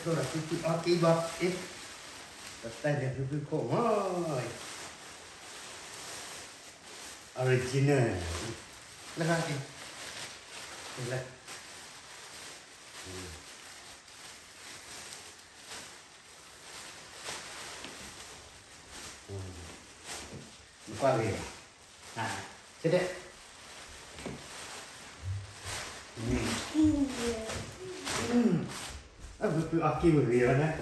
ထိၣ်ဒီးဖုဖုအီက့ဘီ, အ့, တၢ်န့ၣ်ဖုဖုခိၣ်မး, original, လၢ, လၢ, နကွၢ်ဂ့ၤ, ဆဲဒဲး, အဖုဖုအီက့ဝံၤဂ့ၤလီၤန့ၣ်,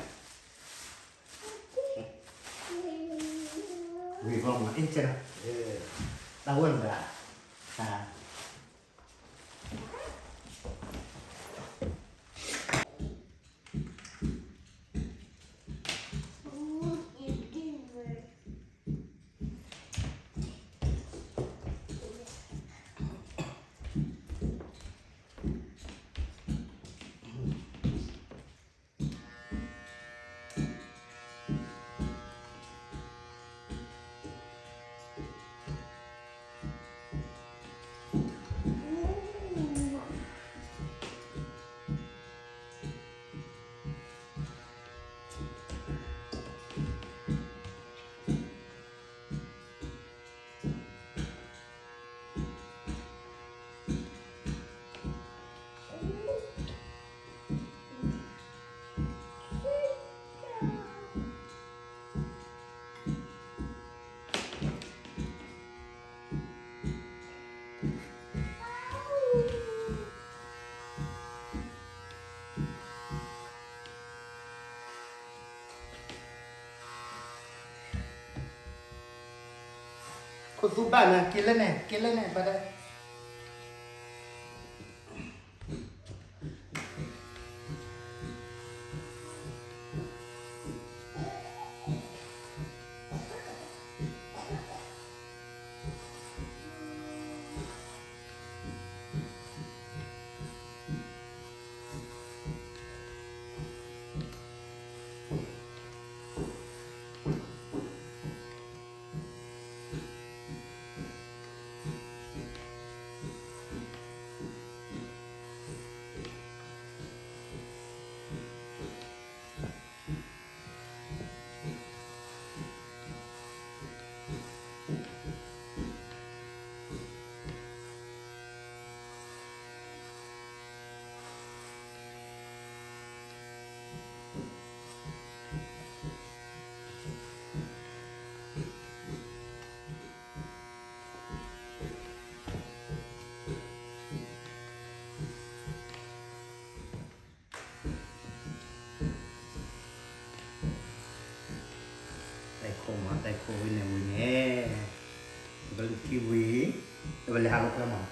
ဂ့ၤဘီမး အ့ၣ်ကဲလီၤ, တၢ်ဝဲနသး, ခိၣ်သူဘၣ်နၤ က့ၤလၢန့ၣ် က့ၤလၢန့ၣ် ပှၤဒဲး တၢ်ခိၣ်မး တၢ်ခိၣ်ဝံၤန့ၣ်ဝံၤန့ၣ် ပကလုၢ်ခံဝံၤ ပကလဲၤဟးလိာ်ကွဲမး,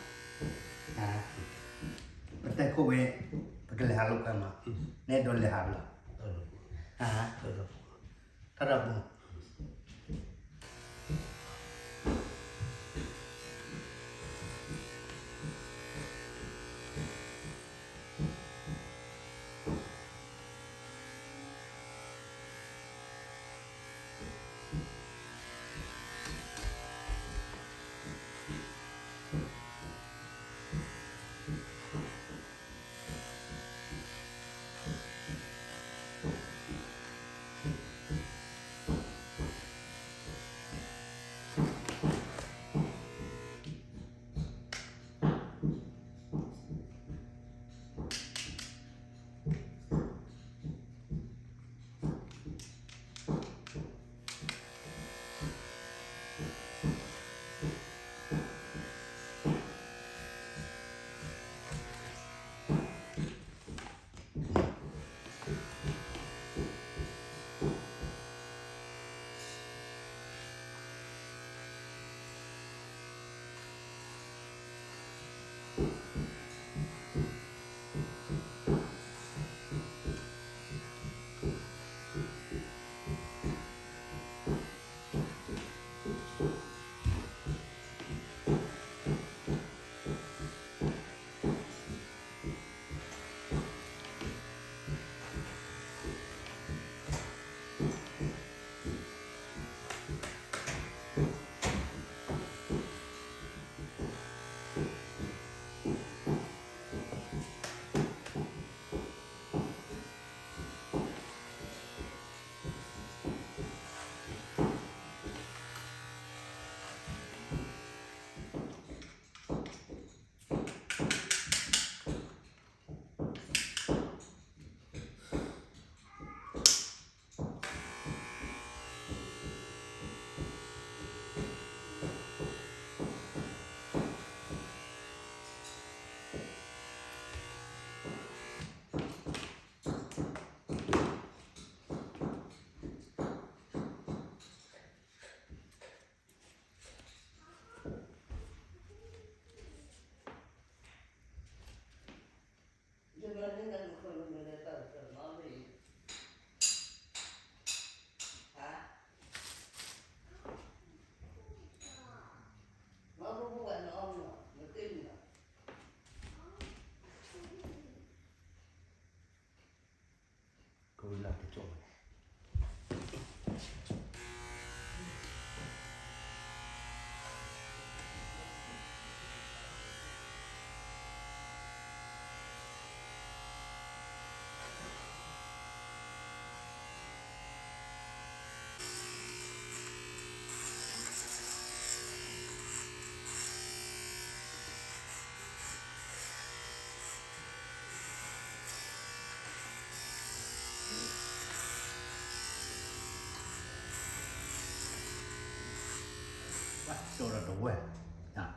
ပတၢ်ခိၣ်ဝံၤ ပကလဲၤဟးလိာ်ကွဲမး, နဲဒိးလဲၤဟးဘျီ, တၢ်ဒိးပူၤ ကဝံလၢ်တကၠိၣ်ဝဲန့ၣ် ဘၣ်ကၠိဒီးတဝဲၢ်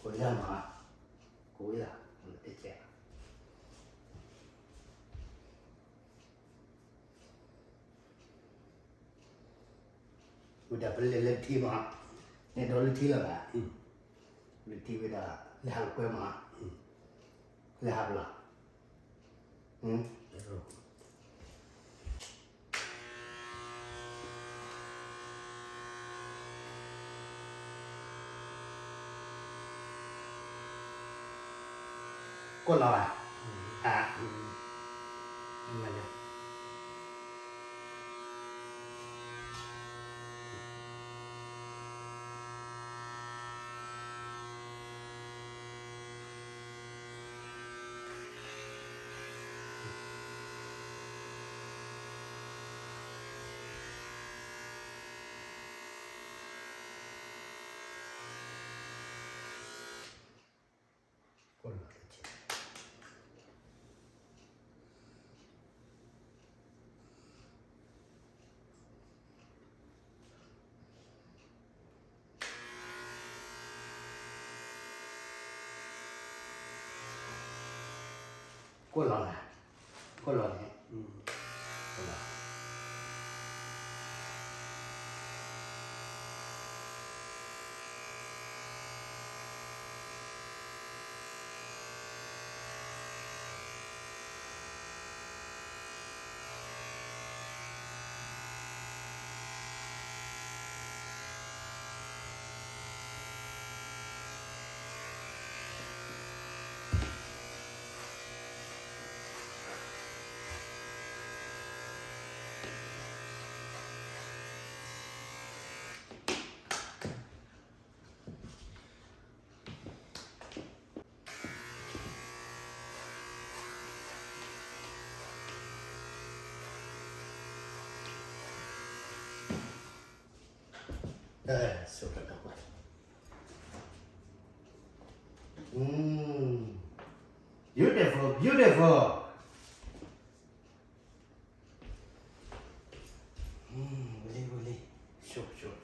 ကိးယၤမး ကိးဝဲဒၣ် တကဲး ဝဲဒၣ်ပလဲၤလၢထံမး နဲၣ်ဒီးလၢထံလီၤဘၣ် လၢထံဝဲဒၣ် လဲၤဟးလၢကွဲမး လဲၤဟးပလီၤ ကိၣ်လီၤဘၣ် အါ မ့ၢ်လၢ ကိၣ်လီၤလၢ ကိၣ်လီၤန့ၣ် Beautiful, beautiful. ဝံၤလံ ဝံၤလံ ဆိ ဆိ ဆိ ဂ့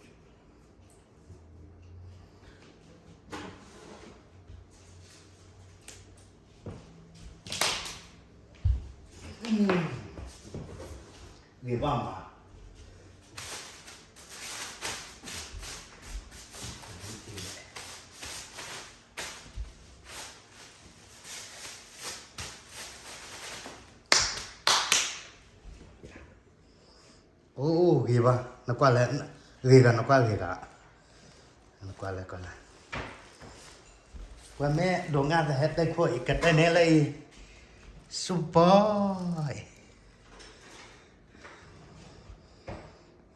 ၤဘၣ်မး အိၣ် ဂ့ၤဘၣ် နကွၢ်လဲၣ် ဂ့ၤဂၤနကွၢ်ဂ့ၤဂၤ, နကွၢ်လၢကွၢ်လၢ, ပှၤမ့ၢ်ဒိးငါသဟဲတဲခိၣ်အံၤ ကတဲန့ၣ်လၢအံၤ, စူပီၢ်အံၤ